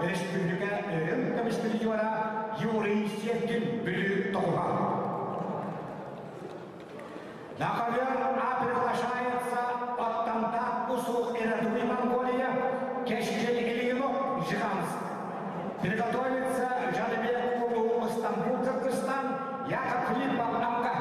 республика үрүҥ көмүс призера Юрий Сергин Бүлүү тоҕуһа. На ковер А приглашается Аттантак Усух Ирадуи Монголия, Кешкел Ильинов Жиганск. Приготовится Жаныбек Улу Стамбул, Кыргызстан, Яков Филиппов Амга.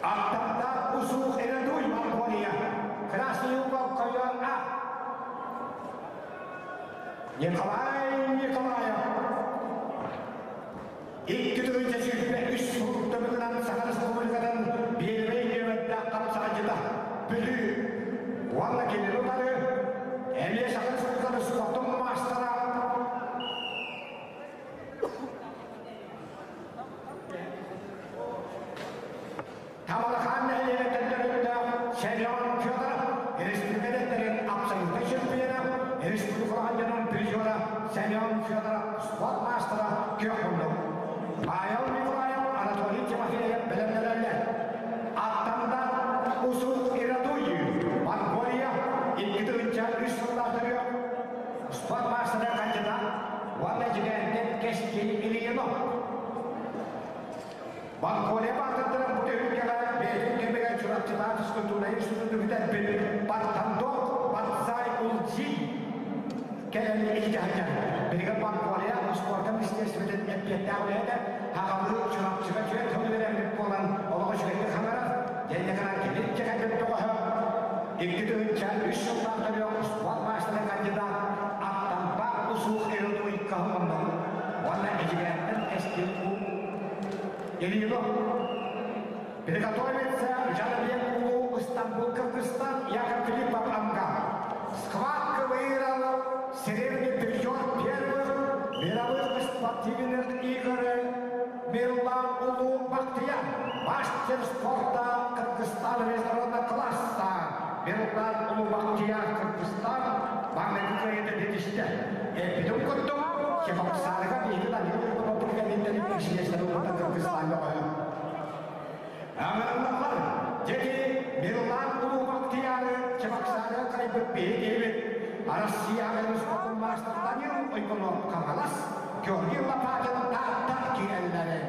Аттардаах усуух Эредуй Монголия, Красный угол Койон А. Николай Николаев 2 тыһыынча 23 сыл төбөтүнэн Саха Республикатын биэрбэй нүөмэрдээх хапсаҕайдьыта Бүлүү уонна кинини утары эмиэ Саха Республикатын спортун маастара Тамалакаан нэһилиэгиттэн төрүттээх Семен Федоров республикадеттэрин абсолютнай чемпиона, республика дьонун призера Семен Федоров спорт маастара күөх муннук. Павел Николаев, Анатолий Тимофеев бэлэмнэнэллэр. Аттанда Усук Ирадуй, Монголия, 2 тыһыынча 3 сыллаах төрүөх спорт маастара кандидат уонна дьиҥэринэн Кэскил Ильинов. Монголия баатырдарын бу түһүлгэҕэ бэйэтин кэмигэр Чурапчылаах физкультура институтун бүтэрбит Баттандок Батзай Улдзи кэлэн илдьэ сылдьар. Билигин Монголия спорка министерствотын эппиэттээх үлэһитэ Хаҕалыы Чурапчыга түөрт сыл үөрэммит буолан олоҕо үчүгэйдик хаҥарар. Дьэннэ гынан кини кэлбит тоҕоһо 2 тыһыынча 3 сыллаах төрүөх спорт маастарын кандидат Аттампа Усух Эрудуй Каһымоннор уонна Эдьигээнтэн Эстил Ильинов. Приготовиться Жанбек Улу Стамбул, Кыргызстан, Яков Филиппов Амга. Схватка выиграл серебряный призер первых мировых спортивных игр Мирлан Улу Бахтиян, мастер спорта Кыргызстана международного класса. Мирлан Улу Бахтиян, Кыргызстан, маҥнайгы кыайыыта ситистэ. Эппитим курдук, Чебоксарыга биһиги Данил Кэнниттэн иксиэстэр ылбыта Кыргызстаҥҥа Аҥарыллаллар, дьэки Мирлан Улуу Бахтияры Чебоксарыга кыайбыт биһиги киһибит Россияҕа спортун маастар Данил Ойбонов Хаҥалас, Георгий Лопатин Таатта киирэллэрэ.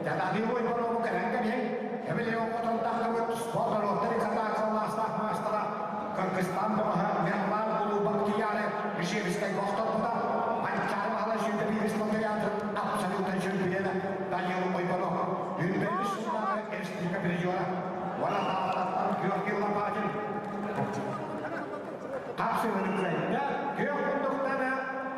Данил Ойбонову кэлэн кэбиһиҥ, Эбили оҕотон тахсыбыт спорт норуоттар иккардыгар маастара Кыргызстан бөҕөһө Мирлан Улуу Бахтияры Ижевскайга охторбута, Манчаары Баһылай 101 спартакиадатын абсолютнай чемпиона Данил Ойбонов, 23 сыллааҕы республика призера, уонна Тааттаттан Георгий Лопатин хапсыһыыны кыайда. Күөх муннуктана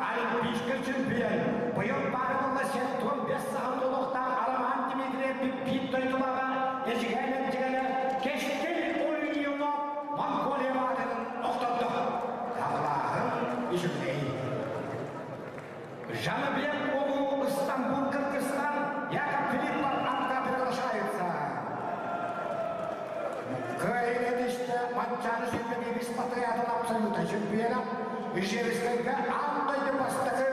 олимпийскай чемпион, быйыл баарылла 75 саҕа толуохтаах Роман Дмитриев биир дойдулааҕа Эдьигээн Эдьигэнэ Кэскил Ульянов Монголия баатырын охтордо. Саҕалааһын үчүгэй. Жаныбек Улуу Стамбул, Кыргызстан, Яков Филиппов Амга приглашается. Кыайыы түстэ Манчаары 21 патриотын абсолютнай чемпиона, Ижевскайга аан дойду бастакы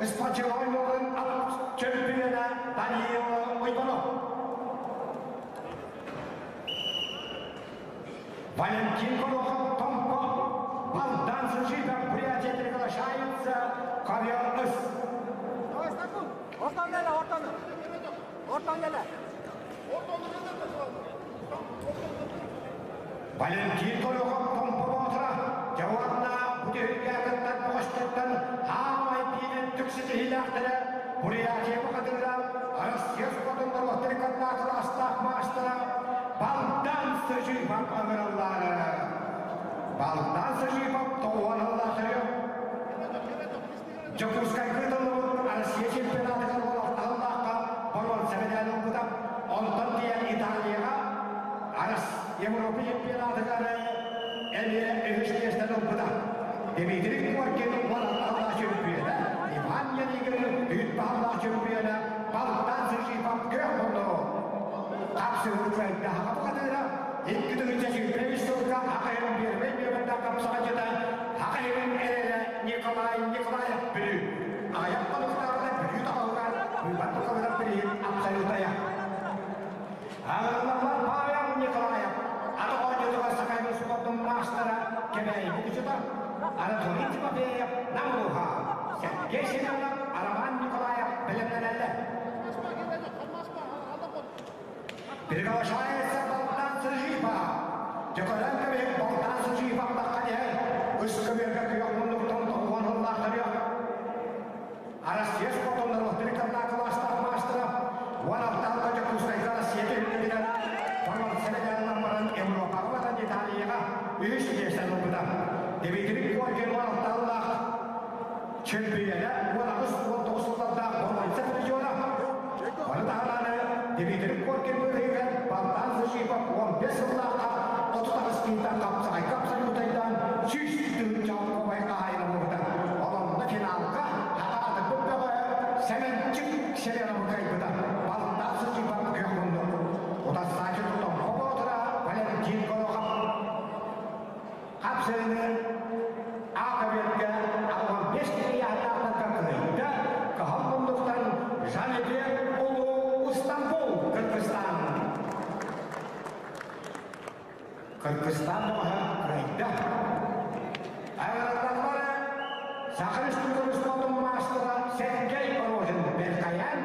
спортивной чемпиона Даниил Ойбонов. Валентин Горохов Томпо, Балдан Сужитов, Бурятия приглашается ковер С. Ортан gel, ортан. Ортан gel. Валентин Горохов Томпо Ботра, Жауанна Будехгәтеттен Бөҕөстөртөн хаамай биирин түкситиһилээхтэрэ Бурятия бухатыыра Россия спортун норуоттар кылаастаах маастара Балдан Сыжыпов ыҥырыллаары. Балдан Сыжыпов тоҕуоналлаахтары Дьокуускайга ыытыллыбыт Россия чемпионатыгар олохтоохтооххо боруонса медаль ылбыта. Онтон тиийэн Италияҕа Арас Европа чемпионатыгар эмиэ үһүс миэстэни ылбыта. Дмитрий Коркин уон чемпиона, Иван Янигин үүт баһыллаах чемпиона, Балдан Сыжипов күөх муннугу. Хапсыһыы кыайда хаха бухатыыра, 2 тыһыынча 23 сылга Хахайын биэрбэй нүөмэрдээх хапсаҕайдьыта Хахайын эрэлэ Николай Николаев Бүлүү. Аҕыйах хонуктааҕыта Бүлүү таҕылыгар быыбар туталыгар билигин абсолютая. Аҕырыллаллар Павел Николаев, аты оонньуутугар Сахайбын спордун маастара Кэбээйи Кучута, Анатолий Тимофеев Нам улууһа, Сергей Семенов, Роман Николаев бэлэмнэнэллэр. Приглашается Балтан Сыжипа. Дьөкөрөн көмүһүк Балтан Сыжипа таххан иһэр. Үс көмүөргэ күөх муннуктан тоҕуһан ыллаахтарыа. Россия спортун норуоттарыттан кылаастаах маастара 16 алта Дьокуускайга Россия түһүлгэтигэр боруонса медалынан баран Европаҕа баран Италияҕа үһүс миэстэни ылбыта. Дмитрий Коркин 16 сыллаах чемпионэ 18-19 сыллардаах боруонса призера. Ону таһынан Дмитрий Коркин быыһыгар Богдан Зашипов 15 сыллаахха 38 киһиттэн хапсаҕайга абсолютайдаан 100 тыһыынча хаһаайына буолбута. Ол онно финалга хатаатыкпыт бөҕө Сэмэнчик Селеновы кыайбыта. Богдан Зашипов күөх муннук. Утарсааччы Томпо Боотура Валентин Горохов хапсыыны А-көбүөргэ 65 киһи кыайда. Кыһыл муннуктан Жанибек Улуу Стамбул Кыргызстан. Кыргызстан бөҕөһө кыайда. Аэропланнары Саха Республикатын спордун маастара Сергей Рожин Беркаян,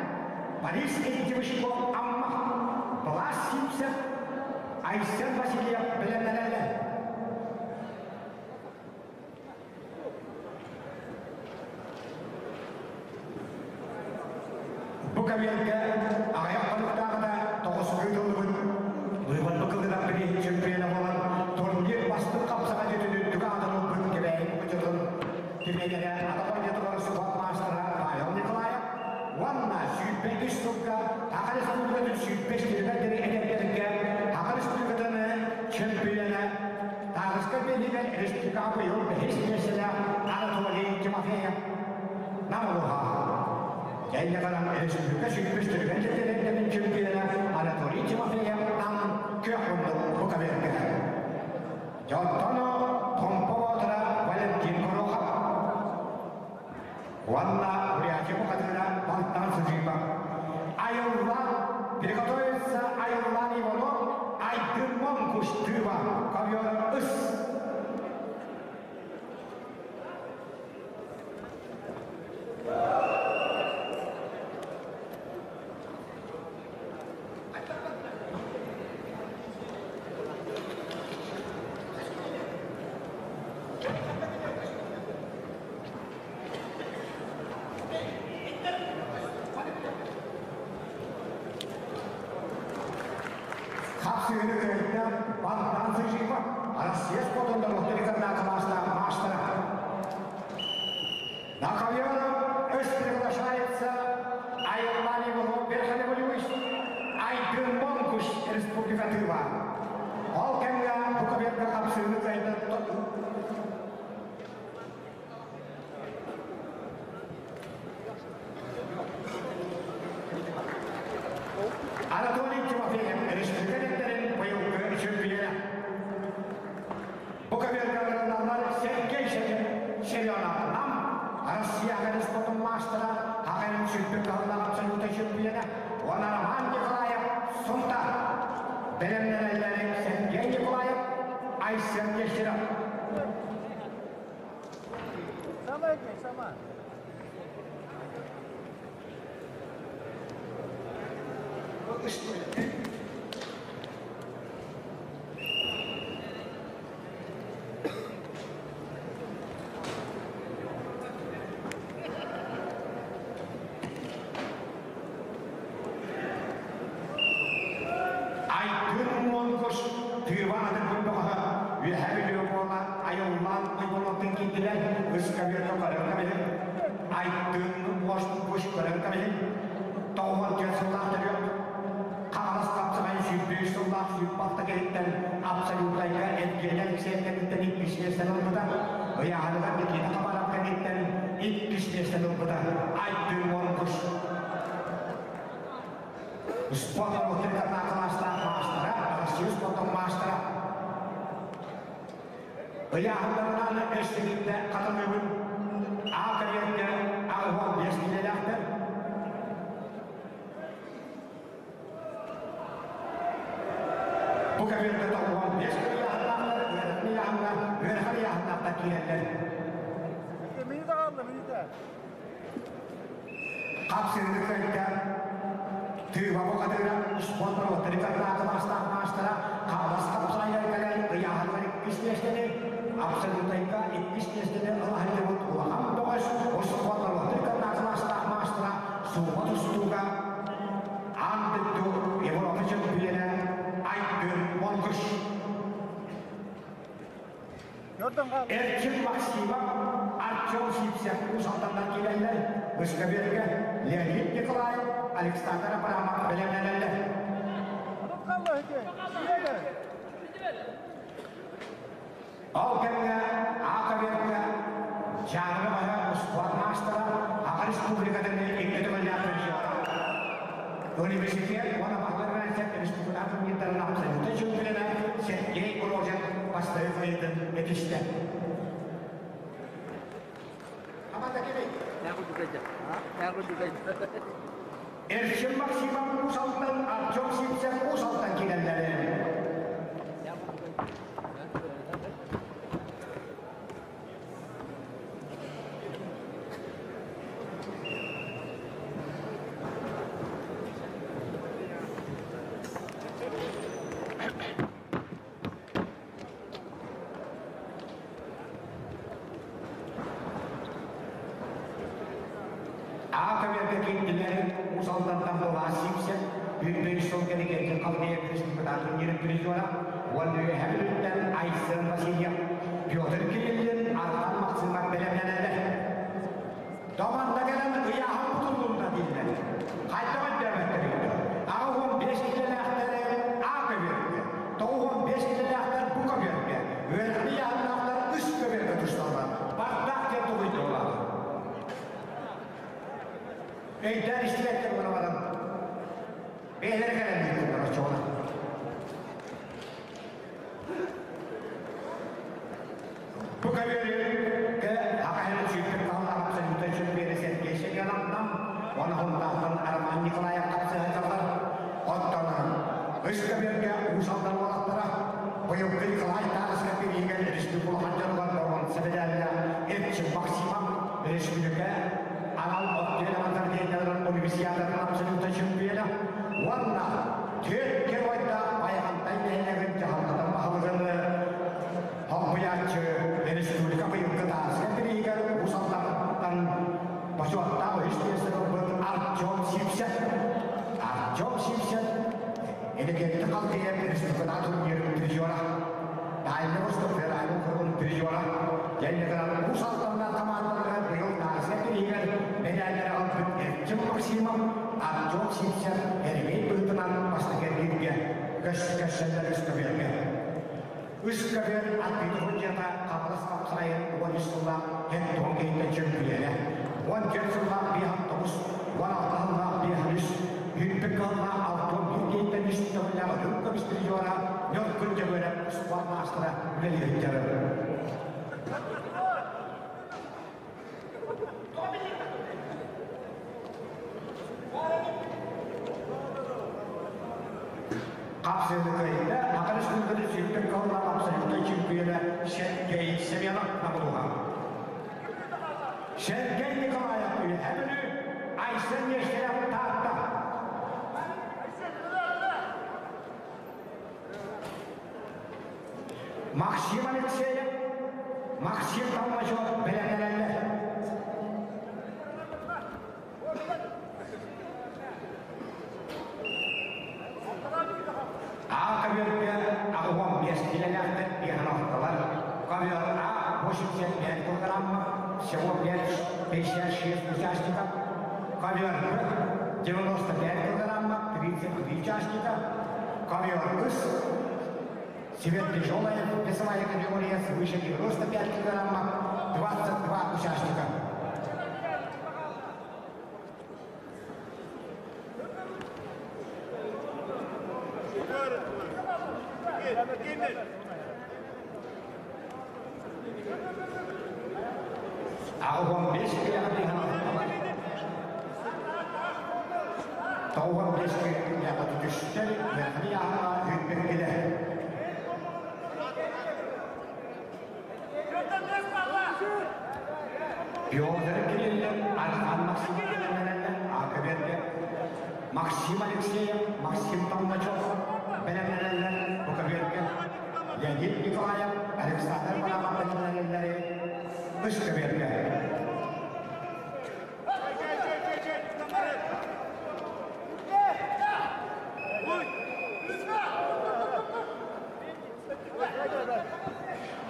Борис Ильичев Амма, Влас Симсев, Айсен Васильев бэлэмнэнэллэр. Бу кэмиэргэ аҕыйах хонуктааҕыта тоҕус ыытыллыбыт быыбарбыт кылгынан билиһин чемпиона буолан турнир бастыҥ хапсаҕай дьүтүн үрдүк аатын ылбыт Кэбээйи ыччатын тренерэ Атах оонньуутугар спорт маастара Павел Николаев уонна 23 сылга Саха Республикатын 105 диэри эдэрдэргэ Саха Республикатын чемпиона Тааһыска биэриигэ республикаҕа быйыл бэһис миэстэлээх Анатолий Тимофеев Нам улууһа. Кэннэ баран республика сүүрбүс түргэн сирдэрин чемпиона Анатолий Тимофеев Нам күөх муннук бу кабинетка. Дьонтон Томпо Боотура Валентин Горохов уонна Бурятия бухатыыра Балтан Сыжыба. Айыллан приготовится Айыллан Иванов Айдын Монгуш Тыва ковер ыс. Хапсыгыны кыайда Балтан Сыжыба Россия спортунда норуоттарыттан маастара. На ковер өс приглашается Айыллан Иванов Верханевич Айдын Монгуш Республика Тыва. Ол кэмҥэ бу көбүөргэ хапсыыны кыайда Анатолий Тимофеев республика быйылгы чемпиона. Бу көбүөргэ Сергей Семенов Нам Россияҕа спортун маастара Хагайын сүүрбүт кыһыллаах абсолюта чемпиона уонна Роман Николаев Сунтаар. Бэлэмнэнэллэрин Сергей Николаев, Айсен Нестеров. Сама этмей, сама. Айдын Монгуш Тыва атын бөҕөһө Үөһээ Бүлүү буола Айыллаан Ойболоттун киирдилэр Ыскабыарга көрөн кэбиһин Айдын Монгуш көрөн кэбиһин 94 сыллаах төрүөк Хаҥалас хапсаҕай 105 сыллаах 106 киһиттэн абсолютайга Евгений Алексеев кэнниттэн иккис миэстэни ылбыта. Ыйааһыныгар Никита Хабаров кэнниттэн иккис миэстэни ылбыта. Айдын Монгуш Спорт норуоттарыттан маастара, Россия спортун маастара. Ыйааһыннарынан эстигитте хатаныбын. 5 ыйааһыннаахтар үөрэхин ыйааһыҥҥа үөрэхин ыйааһыннаахтар киирэллэр. Минута қалды, минута. Хапсыыны кыайда Тыыба бухатыыра успуорт норуоттары кылаастаах маастара Хаҥалас хапсаҕайыгар кэлэн ыйааһыныгар иккис миэстэни, абсолютнайга иккис миэстэни ыла сылдьыбыт улахан бөҕөс успуорт норуоттары кылаастаах маастара Суума тустууга аан дойду Европа чөмпүйүөнэ Айдын Монгуш. Эрчим Максимов, Артем Сивцев Уус Алданнан киирэллэр. Выскабергэ Леонид Николаев, Александр Абрамов бэлэмнэнэллэр. Ол кэмҥэ Аакабергэ Дьааҥы баһа успуорт маастара Аҕа республикатын икки төгүллээх призера. Университет уонна баһылык республика турнирдарын абсолютнай чөмпүйүөнэ Сергей Рожин бастакы кыайыытын этистэ. Эрчим Максимов Уус Алтан, Артем Сивцев Уус Алтан киирэллэр. Аата киирдилэр Уус Алдантан Былаас Сивцев, Үрдүн сыл кэлигэртин Халдея республикатын турнирын призера, уонна Үөһээ Бүлүүттэн Айсен Васильев, Петр Кириллин, Архан Максимов бэлэмнэнэллэр. Доманда кэлэн ыйааһын кутуллунна дииллэр. Хайдах өйдөөбөттөр өйдөө. 85 килэлээхтэри А көбүөргэ, 95 килэлээхтэр Б көбүөргэ, үөрэхти ыйааһыннаахтар үс көбүөргэ тусталлар. Бардах диэн тугуйдулар. Өйдөөн истибэттэр була баран бэйэлэрэ кэлэн ыытыллар оччоҕуна. Бу көбүөрүгэ аҕа иһин сүүрбүт хаһылаах абсолютнай чөмпүйүөнэ Сергей Семеновтан уонна Хунтаахтан Роман Николаев хапсыһаллар. Оттон үс көбүөргэ Уус Алдан уолаттара быйылгы Николай Тарасов бирииһигэр республика улахан дьонугар боруонса медаллаах Эрчим Максимов республика анал отдел амантар универсиадатын абсолютнай чөмпүйүөнэ уонна түөрт геройдаах Байаҕантай нэһилиэгин дьаһалтатын баһылыгын Холбуйааччы республика быйылгы тааска бирииһигэр Уус Алдантан бочуоттаах үһүс миэстэни ылбыт Артем Сивцев. Артем Сивцев Энергетика халтыйар республикатааҕы турнирын призера, Дальний Восток федеральный округун призера, Лениноград Уус Алданнар командаларыгар быйыл тааска бирииһигэр медаллары ылбыт Эрчим Максимов, Артем Сивцев эрэгэй быһыытынан бастакы эргииргэ көс-көссөллөр үскөбүөргэ. Үс көбүөр атыыта судьуйата Хаҥалас хапсаҕайын 13 сыллаах һэн-туһун киһитэ чөмпүйүөнэ, 14 сыллаах 59, 16 сыллаах 53, 101 кыһыллаах 61 киһиттэн үс төгүллээх үрүҥ көмүс призера Ньургун Дьөгүөрэп спорт маастара үлэлии сылдьар. Хапсыыны кыайда Саха Республикатын сүүртэн кыһыллаах абсолютнай чемпиона Сергей Семенов набылуга. Сергей Николаев Үөһээ Бүлүү, Айсен Нестеров Таатта. Максим Алексеев, Максим Толмачев бэлэмнэнэллэр. А ковёрга 85 килэлээхтэр биэһэн Ковер А 85 килограмма, всего 556 участников. Ковер Б 95 килограмма, 33 участника. Ковер С сверхтяжелая весовая категория свыше 95 килограмма, 22 участника. 85 95 килэҕэ түстэр, үөрэхни аһаҕа үппэккилэ. Петр Кириллин, Архан Максимов бэлэмнэнэллэр А-көбүөргэ. Максим Алексеев, Максим Толмачев бэлэмнэнэллэр бу көбүөргэ. Леонид Николаев, Александр Барамов бэлэмнэнэллэри үс көбүөргэ.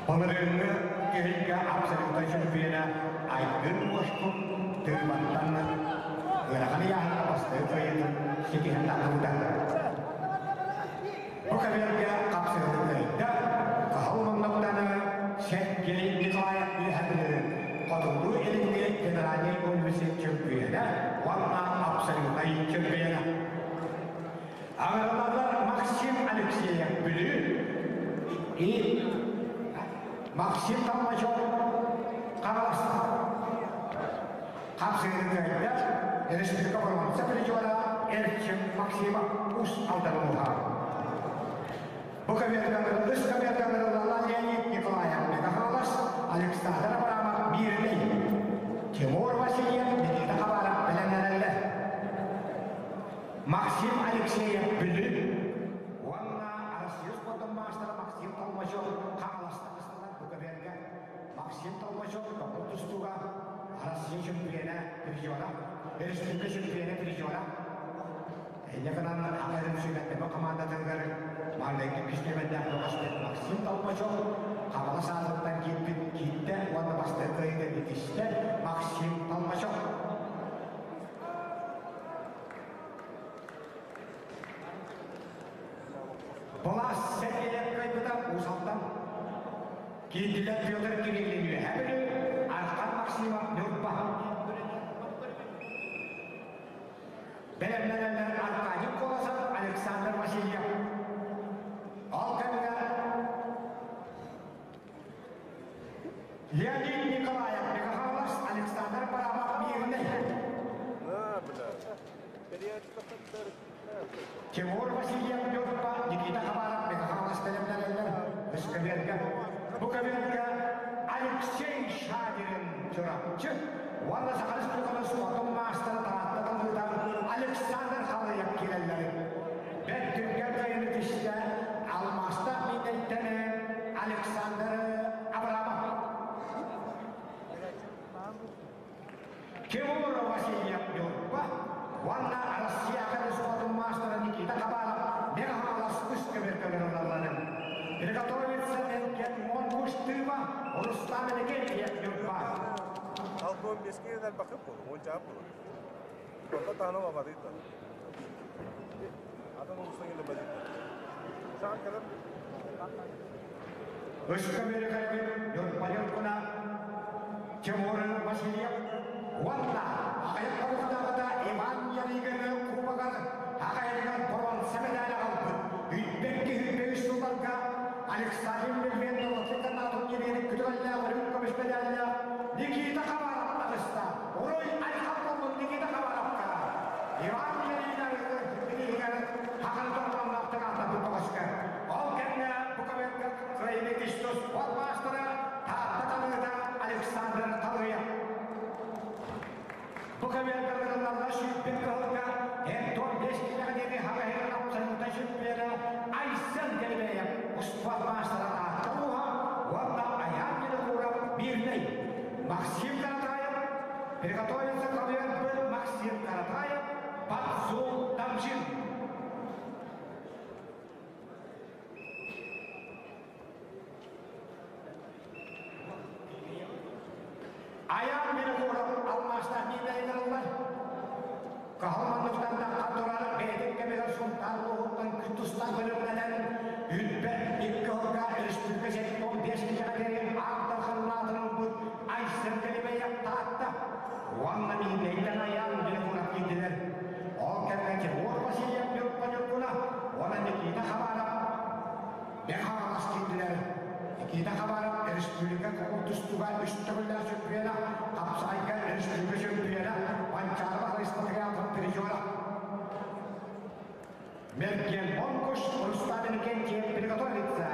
Былырыыҥҥы түһүлгэ абсолютнай чөмпүйүөнэ Айгын Мошкун тыыбаттан ыарахан ыйааһыҥҥа бастакы кыайыытын ситиһэн тахсыбыта. Бу кэмнэргэ хапсыһыы кыайда, Кыһыл муннуктаны Сергей Николаев үөһэбилин Хотугу Илиҥҥи федеральнай университет чөмпүйүөнэ уонна абсолютнай чөмпүйүөнэ. Аҕалалар Максим Алексеев Бүлүү и Максим Толмачев Хаҥалас хапсыһыыны кыайда республика боруонса призера Эрчим Максимов Уус Алдан улууһа. Бу көбүөргэ үс көбүөргэ ыҥырыллаллар Леонид Николаев Мега-Хаҥалас, Александр Абрамов Мииринэй, Тимур Васильев Никита Хабаров бэлэмнэнэллэр. Максим Алексеев Бүлүү уонна Арассыыйа спордун маастара Максим Толмачев Хаҥаласта ысталар бу көбүөргэ Максим Толмачев көҥүл тустууга Арассыыйа чөмпүйүөнэ призера, республика чөмпүйүөнэ призера. Инньэ гынан Аҕа сүбэттэбэ командатыгар маҥнайгы кистиэбэллээх бөҕөспүт Максим Толмачев Хаҥалас аатыттан киирбит киирдэ уонна бастакы кыайыыга итистэ Максим Толмачев. Былаас Сергеев кыайбыта Уус Алдан. Киирдилэр Петр Кириллин Үөһээ Бүлүү, Архан Максимов Ньурба. Бэлэмнэнэллэр Аркадий Колосов, Александр Васильев. Ол кэмҥэ Леонид Николаев, Михайловс, Александр Барабов Мирный. Тимур Васильев Ньурба, Никита Хабаров, Михайловс бэлэмнэнэллэр Үскэбиэргэ. Бу көбүөргэ Алексей Шадирин Чурапчы уонна Саха Республикатын спордун маастара Таатта талыытан Александр Халыев киирэллэр. Бэрт түргэн кыайыыны түстэ алмаастаах миинэйтэн Александр Абрамов. Тимур Васильев Ньурба уонна Россия спортун маастара Никита Хабаров Мегаһалас үс көмөр ылалларын. Приготовиться Энкен Монкуш-Тыва Рустам Иннокентьев Ньурба. Алкоголь беске элбэхи буолу, уончаап буолу. Онто таһынан абатыйда. Атын улуустан келе бадыйда. Саҕан кэлэн Үс көмөрү кэлбит Ньурба Тимур Васильев уонна аҕыйах хонуктааҕыта Иван Ярыгин кубогар аҕайыгар боруонса медали аҕалбыт Үүтбэкки сүүрбэ сылларга Александр Медведев турнирын күтүрэллээх үрүҥ көмүс медаллаах Никита Хабаров таҕыста. Уруй айхал буоллун Никита Хабаровка! Иван Ярыгин хахын торҕонноохтук ааттаппыт бөҕөскө. Ол кэмҥэ Буковенко Кыайыны тустуу спорт маастара Таатта талыыта Александр Талыев. Бу көбүөргэ сүүрбүт кыһылга Антон Бескинэҕэ диэри хаҕаһыгар абсолютнай чемпиона Айсен Галилеев успуорт маастара Таатта улууһа уонна Айаан Винокуров Мирнэй. Максим Каратаев приготовился ковер Максим Каратаев Бацу Тамжин. Айаан Винокуров алмаастаах миинэйдэрэллэр. Каһылманныктан турар бэйэтин кэмигэр Сунтаар улууһуттан тустаах бөлөмнэнэн Үрбэт икки сылга республика 75 киһиэхэ диэри аан дарханнаатын ылбыт Айсен Кэлибэйэп Таатта уонна Миирнэйтэн Айаан Винокуров киирдилэр. Ол кэмҥэ Тимур Васильев Ньурба Ньургуна уонна Никита Хабаров Бэхаҕалас киирдилэр. Никита Хабаров республика көҥүл тустууга үс төгүллээх чөмпүйүөнэ, хапсаҕайга республика чөмпүйүөнэ, Манчаары Баһылайыстатыгар призера. Мерген Монкуш Рустам Иннокентьев приготовится.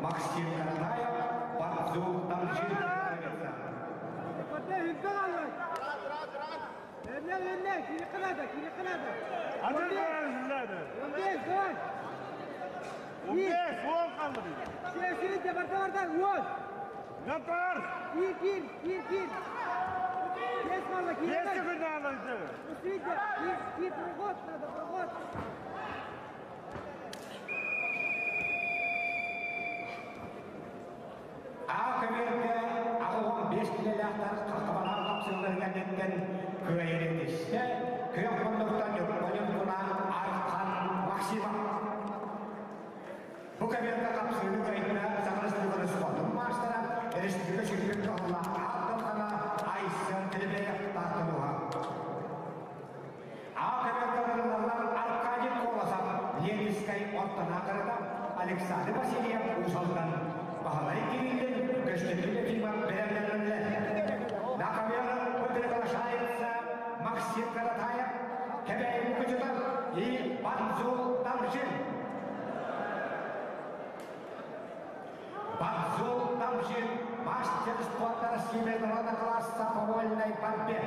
Максим Каратаев, Бадзу Тамжин. Александр Васильев Усалдан Баһылай Кириллин Көстөкүүн Ефимов бэлэмнэнэллэр. На ковер приглашается Максим Каратаев, Кэбээйи Мукучута и Банзул Тамжин. Банзул Тамжин, мастер спорта России международного класса по вольной борьбе.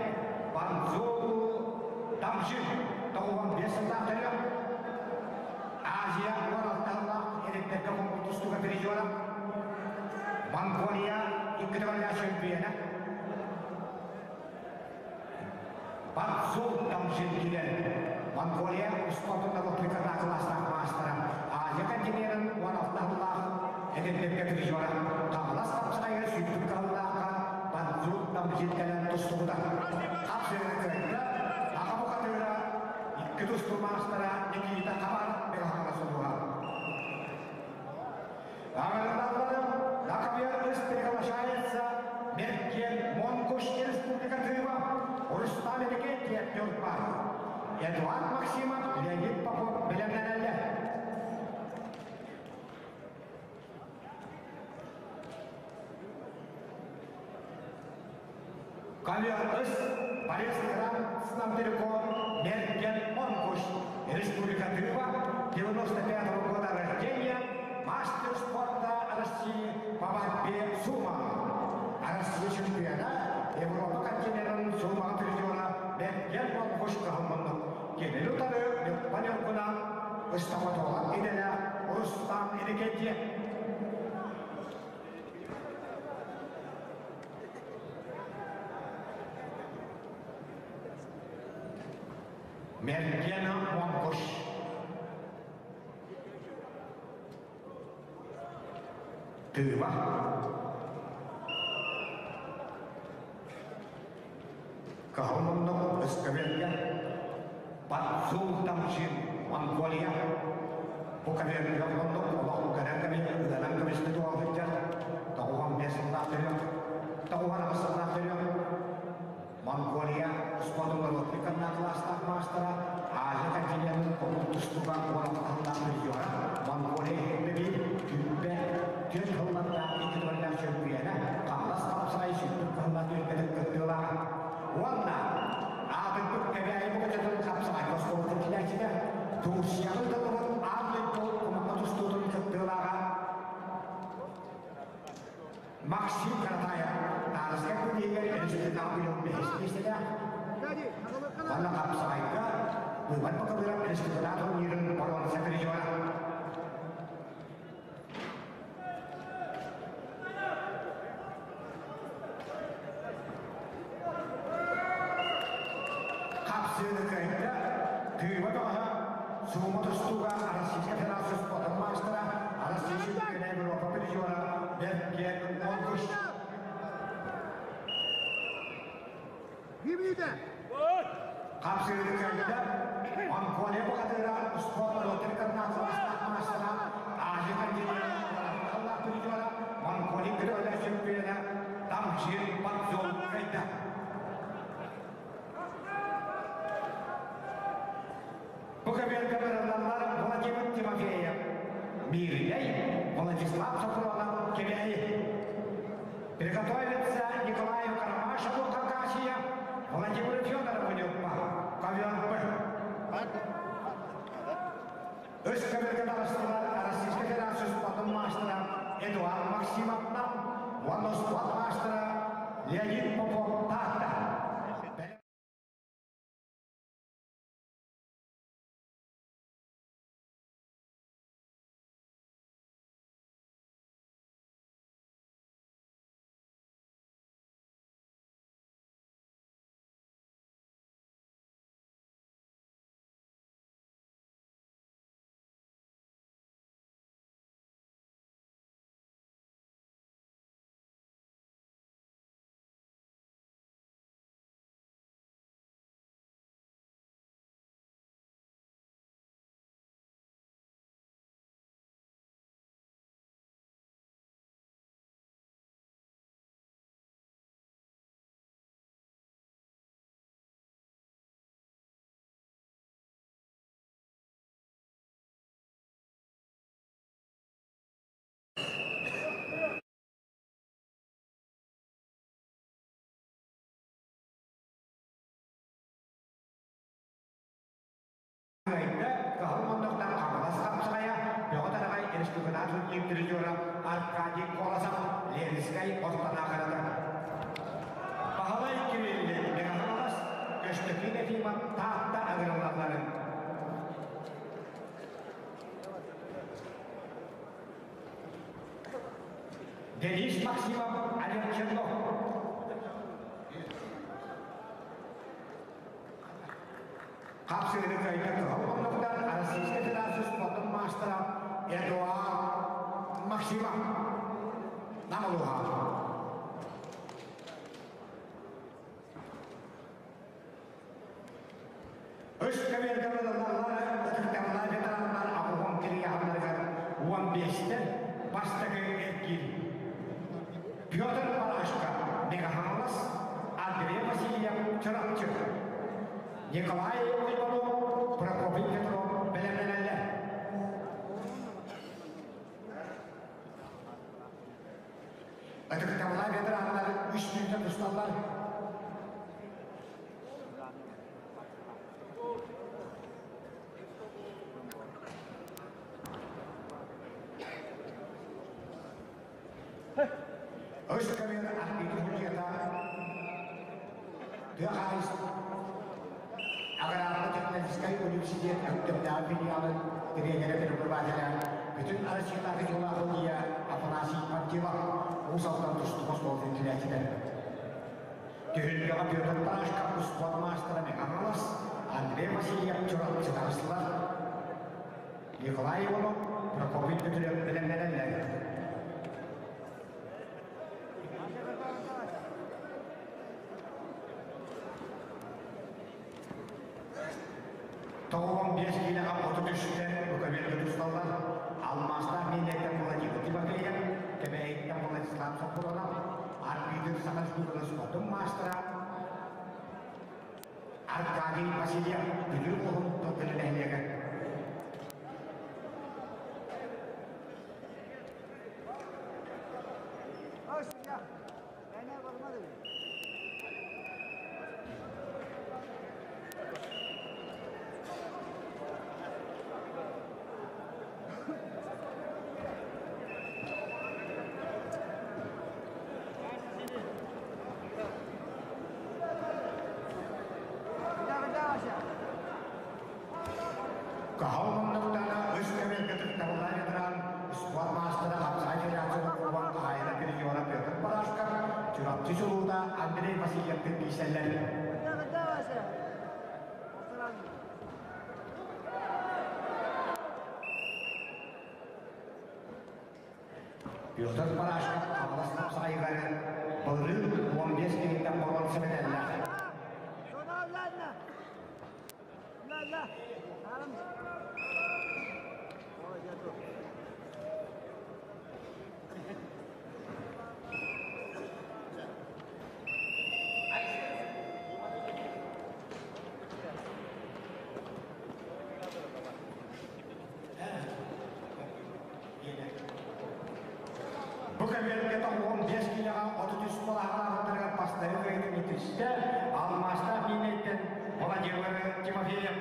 Банзул Тамжин, 95 сыллаах Азия уоралталла эреттерге конкурстуга призера. Монголия икки чемпиона. Банзул Тамжин килер. Монголия спортунда лотриката класстаах маастара. Азия континентин уоралталла эреттерге призера. Камалас капсайга сүйттүк каллаака Банзул Тамжин кэлэн тустугута. Капсайга кыайда Акабукатыра икки тустуу маастара Никита Хабаров Белахара. На ковер приглашается Мерген Монгуш, Республика Тыва, Рустам Эрикетьев, Нюрба, Эдуард Максимов, Леонид Попов, бэлэмнэнэллэр. Ковер Борис Снабдерко, Мерген Монгуш, Республика Тыва, 95-го года рождения, мастер спорта России по борьбе сумо. Россия чемпиона, Европа континентин сумо призера Мерген Монгуш кыһылманны. Кенел утары Панеркуна, Ыстаматолог иделя Рустам Эрикетьев. Мерген Монгуш. Тыва. Кахомонно Эскаверга, Батзул Тамжин, Монголия, Букаверга онно олох кэрэн ыданан кэмисте туалыттар, тоҕуһан бес сыллаах тоҕуһан аҕыс сыллаах Монголия спортунга лотриканна класстаах маастара, Азия континентин тустуга уолаттаһыллаах призера, Монголия хэммэби күббэ түөн хылларда икки туоллаах чөмпүйэнэ, Камалас капсай сүттүк кыһыллар түркетин кыттыылааҕа. Уонна аатыппыт кэбээйи букачатын капсай косколотун килээчитэ, Турцияны тылыбыт аан дойду кумакка тустуутун кыттыылааҕа Максим Каратаев Тарыска күнигер республикаҕа билион бэһис Ванна капсайга быыбар бакалыра республика турнирын боруонса призера. Капсыны кайда тыыба тоҕоһо сумо тустууга Российская Федерация спортун маастара, Россия чемпиона, Европа призера Мерген Монгуш. Хапсыыры кыайда Монголия бухатыыра спорт норуоттарын кардинационаллаах маастара Азия континенын призера Монголия күрөлө чемпиона Тамжин Бадзон кыайда. Бу көбүөргэ барыллаллар Владимир Тимофеев, Мииринэй, Владислав Софронов, Кэбээйи. Приготовиться Николаю Карамашеву, Хакасия, Владимиру Федорову, Ньурба, Ковер Б. Үс көбүөргэ таҕыстылар Российскай Федерация спортун маастара Эдуард Максимовна уонна спорт маастара Леонид Попов Таатта. Кыһыл муннуктан Хаҥалас хапсаҕайа Бөҕө Тараҕай республикатааҕы турнир призера Аркадий Колосов Ленскэй ортонаахарата. Баһылай Кириллин Мэҥэ Хаҥалас, Көстөкүүн Ефимов Таатта ыҥырыллалларын. Денис Максимов, Олег Чернов. Хапсыгыны кыайда кыһыл муннуктан Российскай Федерация спортун маастара Эдуард Максимов. Намылуха. Үс көбүөргэ ылыллаллар ытыктабыллаах ветераннар аҕыһын кирияһалларыгар 15-тэн бастакы эргиир. Петр Парашко, Мегахаҥалас, Андрей Васильев, Чурапчы. Николай Иванов, Прокопий Петров бэлэмнэнэллэр. Ытыктабыллаах ветераннар үс мүнүүтэ тусталлар. Үс көбүөр арбитр судьуйата тыа хаһаайыстыбатын Аграрно-технологическай университет Өктөмнөөҕү филиалын тренерэ преподавателэ бүтүн Россиятааҕы дьыллаах судьуйа Афанасий Пантелов Уус Алдан тустууга остуол үҥкүүлээччилэр. Түһүлгэҕэ Петр Тарашков успуорт маастара Мэҥэ Хаҥалас, Андрей Васильев Чурапчы таҕыстылар. Николай Иванов, Прокопий Петров бэлэмнэнэллэр. 95 киилэҕэ 33-тэн Буковинка тусталлар. Алмаастаах миэннэттэн Владимир Тимофеев, Кэбээйиттэн Владислав Соппуронов, арбитр Саха Республикатын спордун маастара Аркадий Васильев Бүлүү улууһун Тылгыны нэһилиэгэ. Каһал муннуктана үс көмөлгө кыттабыллаан ытыран спорт маастара Хапсаҕай федерациятын курбан хаһаайына призера Петр Барашков, Чурапчы чулуута Андрей Васильевтыын киирсэллэр. Петр Барашков Хаҥалас хапсаҕайыгар былырыын 15 киһиттэн боруонса мэтээллээх. Бу кэмиэргэ 95 киилэҕэ 33 балаһалаахтарыгар бастайы кыайыытын итистэ алмаастаах миинэйтэн Владимир Тимофеев.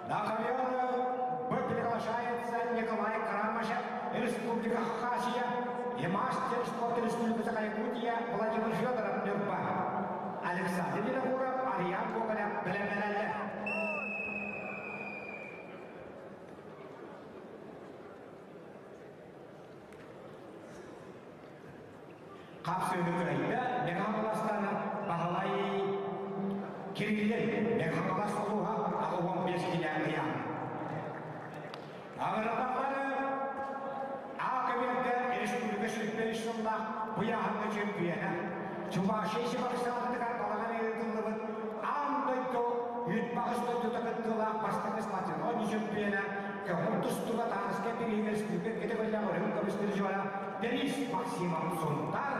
На ковер приглашается Николай Карамышев, Республика Хакасия, и мастер спорта Республики Саха-Якутия Владимир Федоров Нюрба. Александр Винокуров, Ариан Гоголев, бэлэмнэнэллэр. Хапсыыны кыайда Мэҥэ Баһылай Кириллин, Мэҥэ Хаҥалас улууһа 85 килэ ыйаан. Аҕыраталлары А көбүөргэ республика 105 сыллаах буйааһыҥҥа чөмпүйэнэ, Чувашия Чебоксарытыгар балаҕан ыытыллыбыт аан дойду үүт-баҕас дойдута кыттыылаах бастакы Спартакиада чөмпүйэнэ, көҥүл тустууга Тааныска бирииһигэр республика кэтэбиллээх үрүҥ көмүс призера Денис Максимов Сунтар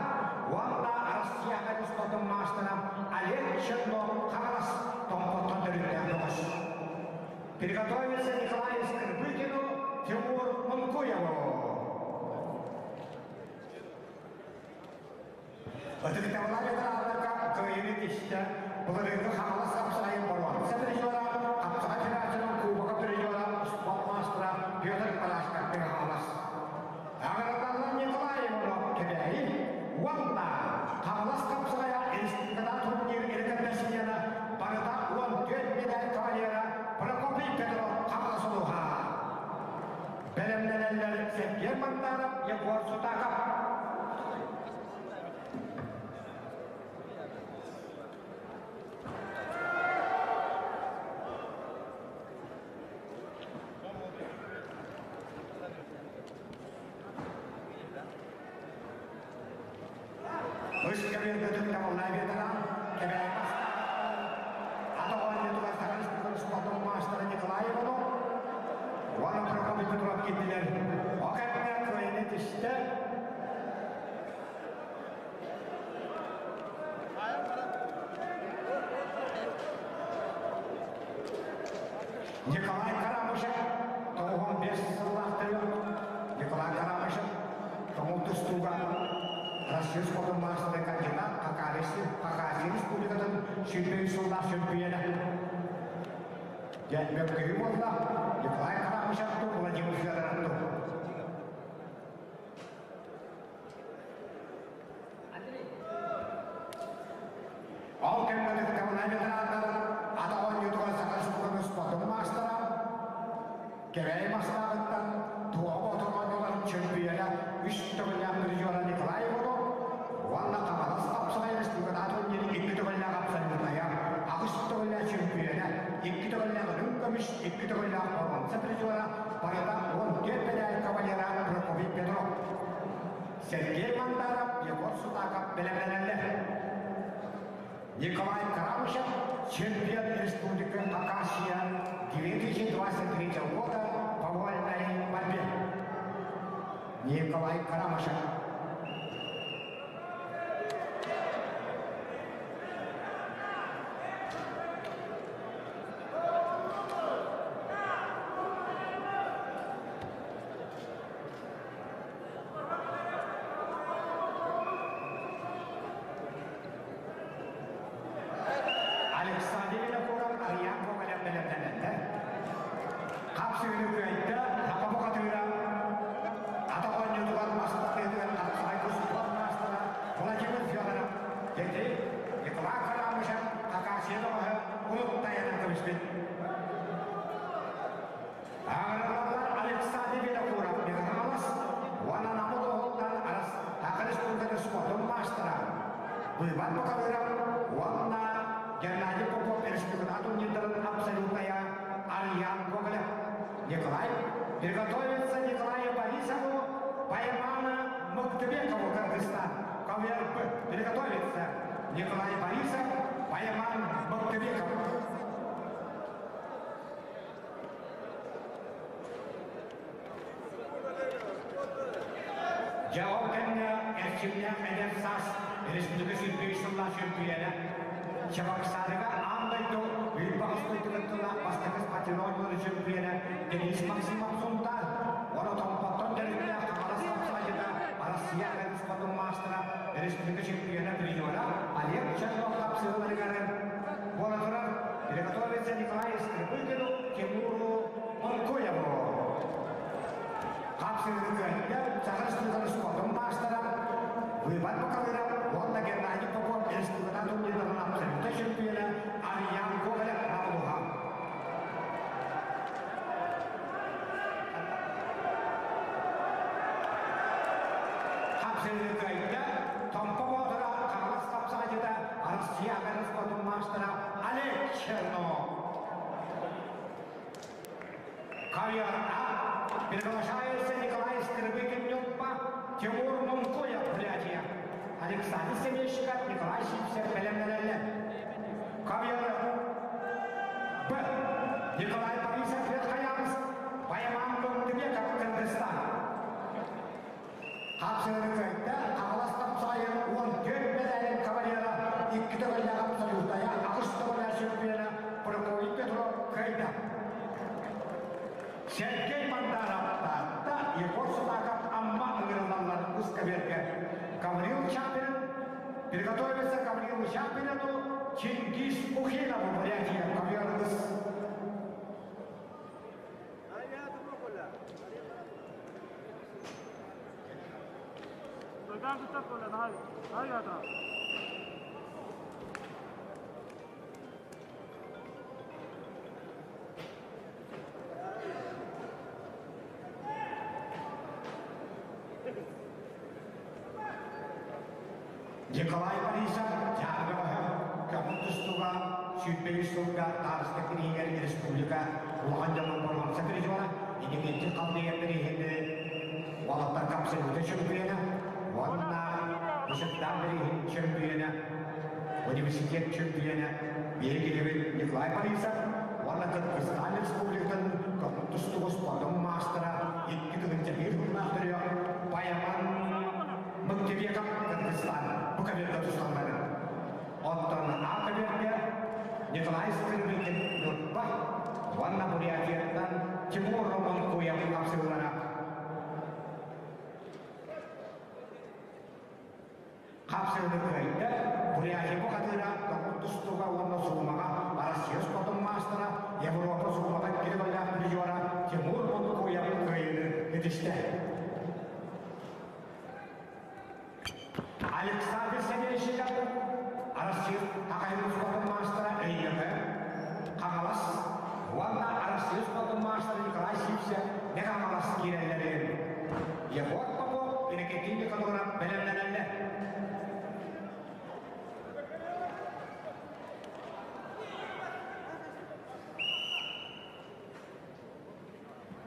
уонна Россияҕа спортун маастара Олег Чернов Хаҥалас Томпоттон төрүттээх бөҕөс. Приготовиться Николаю Скрыбыкину, Тимур Мункуеву. Ытыктабыллаах ветераннарга кыайыыны тистэ былырыыҥҥы Хаҥалас хапсаҕайын боруонса призера, Хапсаҕай Федерациятын Кубога призера, спорт маастара Петр Парашков Хаҥалас. Аҕыраталлар Николай Иванов Кэбээйи уонна Хаҥалас хапсаҕайа республикатааҕы турнир рекордсмена барыта 14 медаль кавалера Прокопий Петров Хаҥалас улууһа. Бэлэмнэнэллэр Сергей Мандаров, Егор Сутаков. Үс кэмиэргэ түмүтэ ветеран Кэбээйи Ата оонньуутугар Саха Республикатын спордун маастара Николай Иванов уонна Прокопий Петров киирдилэр. О кэмҥэ кыайыыны тистэ. Николай Карамышев 95 сыллаах төрүөх Николай Карамышев тоҥул тустууга Россия спордун маастара кандидат Хакасия Республикатын 23 сыллаах чөмпүйүөнэ. Дьэ, мөккүһүү буолла Николай Карамышев Владимир Федоров. Ол кэмҥэ ытыктабыллаах ветераннар ата оонньуутугар Саха Республикатын спордун маастара Кэбээйи Мастааҕыттан Туоҕа Боотур оонньууларын чөмпүйүөнэ үс төгүллээх призера Николай Иванов уонна Хаҥалас хапсаҕай республикатааҕы турнирын икки төгүллээх абсолютнайа, аҕыс төгүллээх чөмпүйүөнэ, икки төгүллээх үрүҥ көмүс, икки төгүллээх боруонса призера, барыта 14 медаль кавалера Прокопий Петров. Сергей Мандаров, Егор Сутаков бэлэмнэнэллэр. Николай Карамышев, чемпион Республики Хакасия 2023 года по вольной борьбе. Николай Карамышев. Александр Винокуров Ариан Гоголев бэлэмнэнэллэр. Хапсыыны кыайда, Хаба бухатыыра, ата оонньуутугар мастарыытыгар хапсаҕай тустууга маастара Владимир Федоров, Дети, Николай Карамышев, Хакасия бөҕөһө урут тайанан кэбиспит. Ааҕараллар Александр Винокуров Михайловас уонна Намыл оҕолтан Арас Саха Республикатын спордун маастара Быыбар Бакалыров уонна Геннадий Попов республикатааҕы турнирдарын абсолютная Арьян Гоголев. Николай приготовится Николаю Борисову Паймана Мыктыбекову Кыргызстан. КВРП приготовится Николай Борисов, Пайман Мыктыбеков. Эрчимнээх эдэр саас республика сүүрбэ сыллаах чөмпүйүөнэ. Чебоксарыга аан дойду үүрбэҕис дойдутун бастакы спортивнай оонньууларын чөмпүйүөнэ Денис Максимов Сунтаар, уонна Томпоттон төрүттээх Хаҥалас хапсаҕайдьыта Россия эдэр спортун маастара, республика чемпиона призера Олег Чернов хапсыһыыларыгар буола турар. Приготовиться Николай Скрипыкину, Тимуру Монкуеву. Хапсыһыы кыайда Саха Республикатын спордун маастара, Выбор Бакалыров уонна Геннадий Попов республикатын турнирдарын абсолютнай чемпиона Арьян Гоголев Намулуха. Хапсыһыы кыайда Томпо Боотура Хаҥалас хапсаҕайдьыта Россия аҕа спордун маастара Олег Чернов. Ковер А приглашается Николай Скрыбыкин-Нюрба, Тимур Мункуев, Бурятия, Александр Семещиков, Николай Сипсев бэлэмнэнэллэр. Ковер Б. Николай Борисов Верхоянск, Баяман Мундыбеков, Кыргызстан. Хапсыһыны кыайда Хаҥалас хапсаҕайын 14 мэдээлин кавалера, икки төгүллээх абсолютная, аҕыс төгүллээх чемпиона Прокопий Петров кыайда. Сергей Мандаров Таатта, Егор Сутаков Амма ыҥырыллаллар ускаверга. Гаврил Чапин приготовится Гаврилу Чапину Чингиз Ухинову Бурятия ковер Николай Борисов Дьааҥы көҥүл тустууга 105 сылга таарыста кириһигэр республика улахан дьонун боруонса призера инникитин халдыйар бирииһини уолаттарга абсолютно чөмпүйүөнэ уонна Ычыктаах бирииһин чөмпүйүөнэ, университет чөмпүйүөнэ биһиги Николай Борисов уонна Кыргызстан Республикатын көҥүл тустууга спордун маастара икки тыһыынча биир сыллаах төрүөх Баяман Мыктыбеков Кыргызстан бу кабинетка тусталларын. Оттон А кабинетка Николай Скрыбыкин Ньурба уонна Бурятияттан Тимур Романкуев хапсыылара. Хапсыыны кыайда Бурятия бухатыыра тоҥмут тустууга уонна суумаҕа Россия спордун маастара, Европа суумаҕа икки төгүллээх призера Тимур Мункуев кыайыыны ситистэ. Александр Савельщиков Россия Хахайын спордун маастара Өймөкө, Хаҥалас уонна Россия спордун маастара Николай Сивцев Мэҥэ киирэллэрин Егор Попов Иннокентий Никаноров бэлэмнэнэллэр.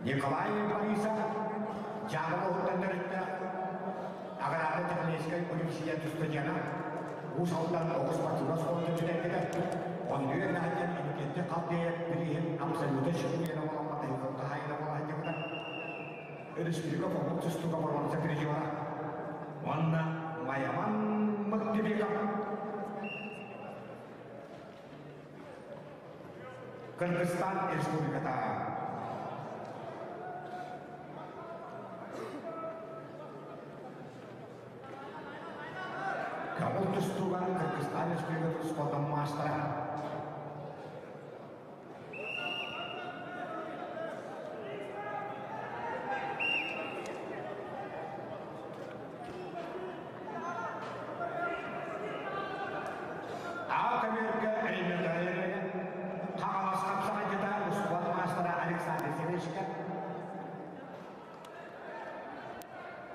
Николай Борисов Дьааҥы уһуктан төрүттээх аграрно-техническай университет студена Уус Алдан оҕо спортивнай оскуолатын бүтэрбитэ. Онно үөрэнээччи Иннокентий Халдеев бирииһин абсолютно чемпиона буолан хаһаайына буола сылдьыбыта. Республика хомук тустууга боруонса призера уонна Майаман Мыктыбеков Кыргызстан Республиката. Көҥүл тустууга Кыргызстан Республикатын спордун маастара. Аал көбүөргэ Өймөкөөн Хаҥалас хапсаҕайдьыта успуорт маастара Александр Семечка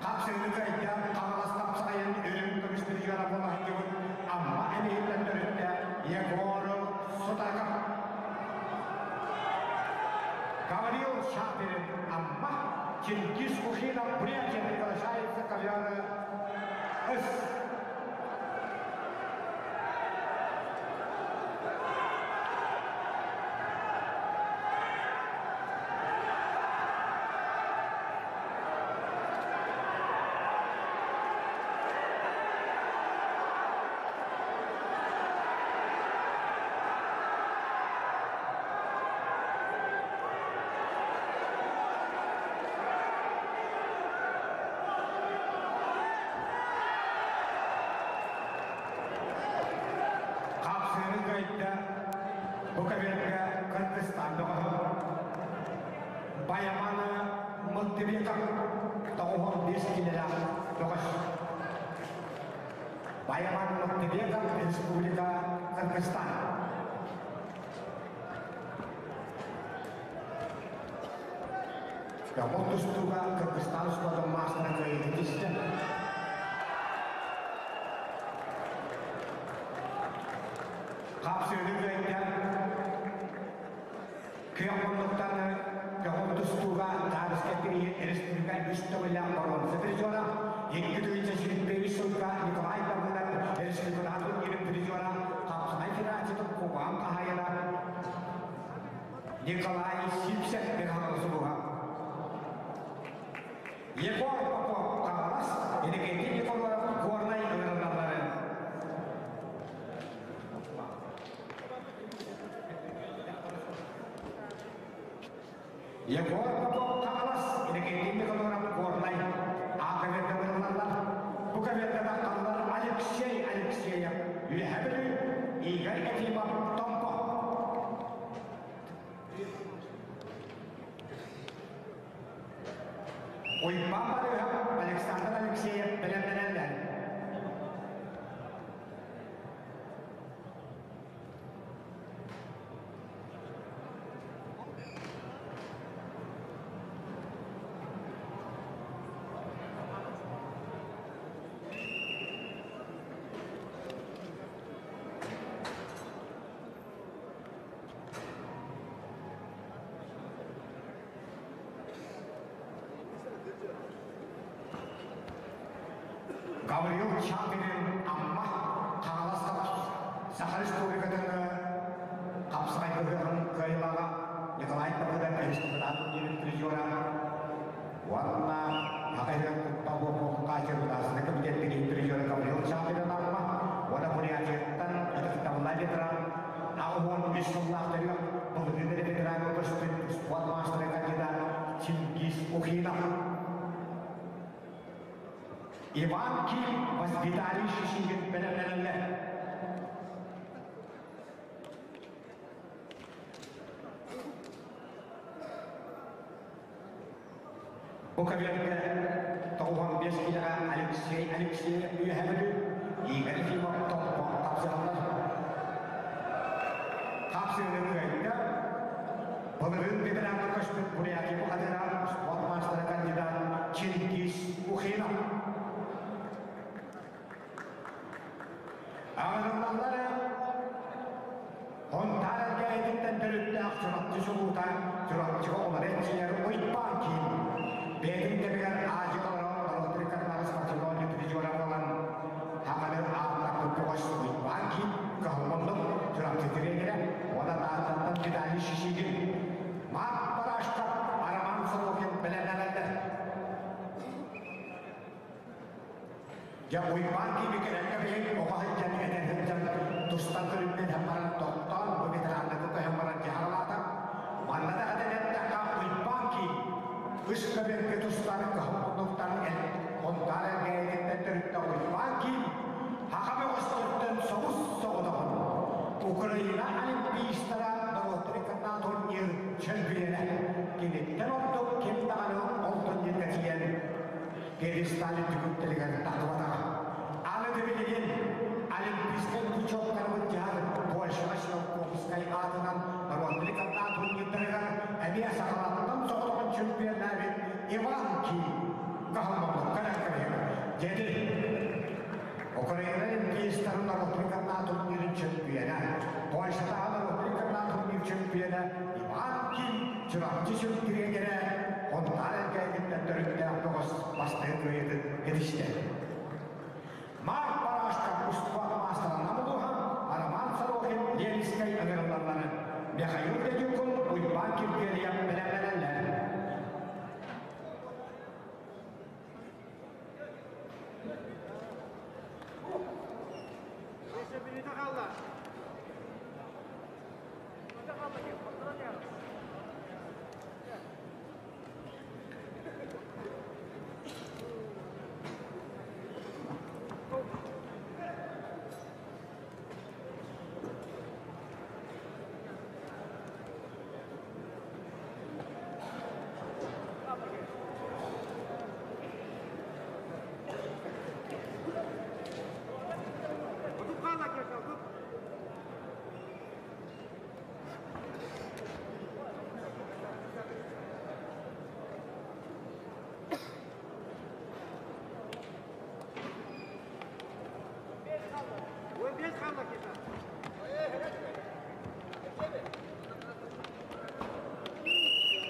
Хапсыһыыны кыайда Хаҥалас хапсаҕайын үрүҥ көмүс призера буола сылдьыбыт Амма Эмиһиттэн төрүттээх Егор Сутаков. Гаврил Шаперин Амма Чингиз Кухинов Бурятия приглашается ковер С. кыайда бу көбүөргэ Кыргызстан бөҕөһө Баяманы Мылтыбеков 95 килэлээх бөҕөс. Баяман Мылтыбеков Республика Кыргызстан. Ол тустууга Кыргызстан спордун маастара кыайыыны тистэ. Хапсыыны кыайда. Күөх муннуктан көҕүл тустууга Таарыска тириһин республика үс төгүллээх боруонса призера, 2025 сылга Николай Баргынан республикатааҕы турнирын призера, Хапсаҕай федерациятын кубогын хаһаайына Николай Сивцев Михаил Сулуһа. Егор Попов Хаҥалас, Иннокентий Николаев Горнай ыҥырыллаллары. Егор Попов Хаҥалас, Иннокентий Николаев Горнай аакаберга ыҥырыллаллар. Бу каберга таххаллар Алексей Алексеев Үөһэ Бүлүү, Игорь Ефимов Томпо. Уйбаан Барыыһап, Александр Алексеев бэлэмнэнэллэр. Гаврил Чапинин Амма Хаҥалас Саха Республикатын хапсаҕай ыһыаҕын кыайыылааҕа Николай Павлович республикатын турнирын призера уонна Саха сирин куттал буолуохтаах комитеттин призера Гаврил Чапинин Амма уонна Бурятияттан ытыктабыллаах ветеран 83 сыллаах төрүөх былырыын ветеран көстүн спорт маастара кандидат Чингиз Ухинов. Иван Ким Виталий Шишигин бэлэмнэнэллэр. Бу кабинетка 95 килэҕэ Алексей Алексеев Үөһээ Бүлүү, Игорь Ефимов Томпо хапсыһаллар. Хапсыһыыны кыайда. Былырыын ветераҥҥа көспүт Бурятия бухатыра спорт маастара кандидат Чингиз Ухинов. Аҕырыллаллара Хонтаар Элгээйититтэн төрүттээх Чурапчы чулуута Чурапчыга олорон тиийэр Уйбаан киин. Бэйэтин кэмигэр Азия олорон норуоттарын кытары спортивной призера буолан Хаханы ааттаппыт көҕөс Уйбаан киин кыһаллоннук Чурапчы тренерэ уонна Тааттаттан Виталий Шишигин, Марк Барашков, Роман Сорокин бэлэмнэнэллэр. Дьэ Уйбаан киими кэлэргэ билин оҕо сылдьан эдэр сылдьан тустан көрүҥнэн иһэн баран тохтоон бу ветераннарга көһөн баран дьаһалаата. Манна да хатан эттэххэ Уйбаан киим үс көбүөргэ тустан кыһыл муннуктан Хонтаар Элгээйититтэн төрүттэ Уйбаан киим Хаха бөҕөстөртөн соҕус соҕотоҕун Украина олимпийстара норуоттар иккардынан турнир чөмпүйүөнэ. Киниттэн ордук ким даҕаны ол турнирга тиийэн Пьедесталин түгүктэригэр тахсыбатаҕа. Аны да билигин Олимпийскай путевкаларбыт дьаһар Польшаҕа Циолковскай аатынан норуоттары кытта турнирдарыгар эмиэ сахалартан соҕотоҕун чемпионнаабыт Иван Ки кыһаллыбыкка кэлэр Дьэди Украина олимпиецтарын норуоттары кытта турнирын чемпиона, Польшатааҕы норуоттары кытта турнир чемпиона Иван Ким Чурапчы чемпионера Хонтаар Элгээйититтэн төрүттээх бөҕөс бастакы кыайыытын этистэ. Марк Барашка успуорт маастара Намылуха, Роман Сорокин Ленскэй ыҥырыллалларын, Михаил Дедюкун, Уйбаан Киргиэлийэп бэлэмнэнэллэр.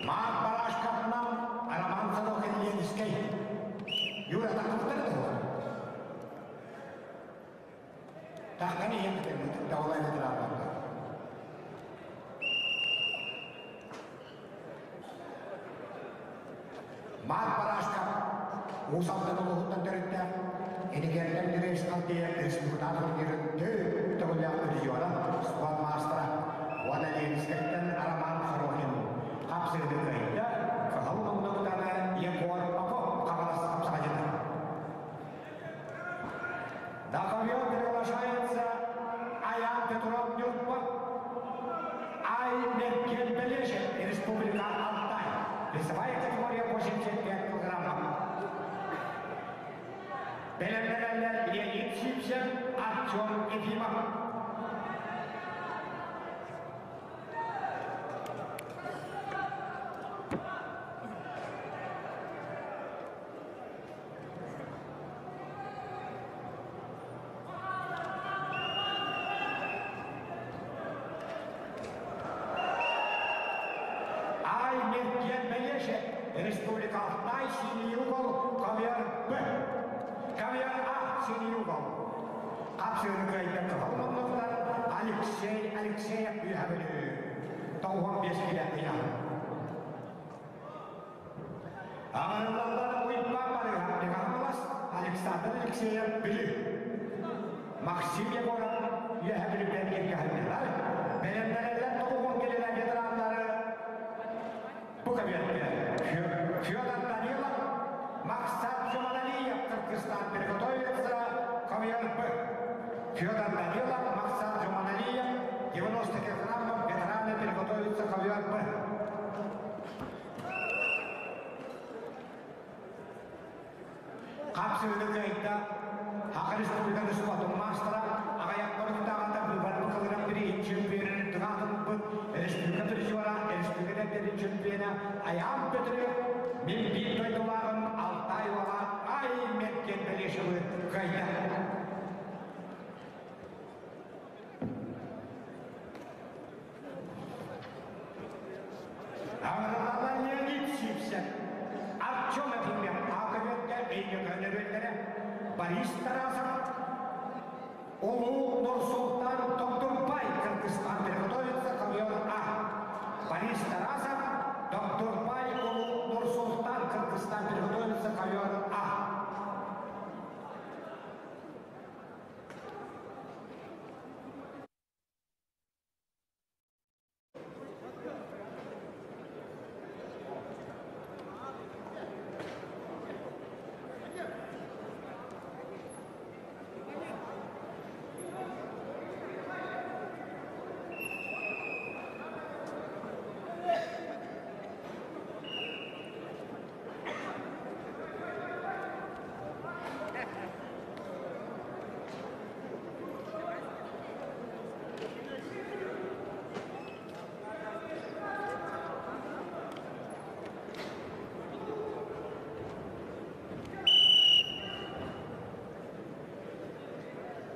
Марк Барашковнан Роман Сорокин Ленскэй. Юра таххыттар да Тахханы иһин давлай ветераннарга. Марк Барашков Уус Алдан улууһуттан төрүттээх Энигердэн Нережскал диэн республикатааҕы турнирын төгүллээх призера, спорт маастара уонна Ленскэйтэн Роман Хорохин хапсыһыыны кыайда, кыһыл муннуктаны Егор Попов Хаҥалас хапсаҕайдьыта. На ковер приглашается Аян Петров Нюрба, Ай Мерген Бележев, Республика Алтай. Весовая категория 85 килограммов. Бэлэмнэнэллэр Леонид Сипсев, Артем Ефимов. Ай Мерген Бележев, Республика Алтай, синий угол, ковер Б. Ковер А, синий угол. Хапсыыны кыайда кыһыл муннуктар Алексей Алексеев Үөһээ Бүлүү. 95 килэ ыйааһын. Аҕырыллаллар Уйбаан Барыһа Хаҥалас, Александр Алексеев Бүлүү. Максим Егоров Үөһээ Бүлүүттэн кэргэһэллэр. Бэлэмнэнэллэр тоҕуһун кэлинэ ветераннары бу кабинетка Федор Данилов, Максат Жуманалиев Кыргызстан приготовится ковер Б. Федор Данилов, Максат Жуманалиев, 90 килограммов, ветераны приготовятся ковер Б. Хапсыыны кыайда Саха Республикатын спортун маастара, аҕыйах хонуктааҕыта быыбарбыт кылынан бирииһин чемпионун тыҥаатылбыт республика призера, республика эрдэтин чемпиона Айаан Петров мин биир дойдулааҕым Алтай уола Ай Меркен Белешевы кыайда. Аҕыралала Леонид Сивцев, Артем Ефимов Аакабетка өймөкөөннөрүөллэрэ Борис Тарасов, Улуу Нурсултан Доктурбай Кыргызстан приготовится ковер А. Борис Тарасов, Доктурбай Улуу Нурсултан Кыргызстан приготовится ковер А.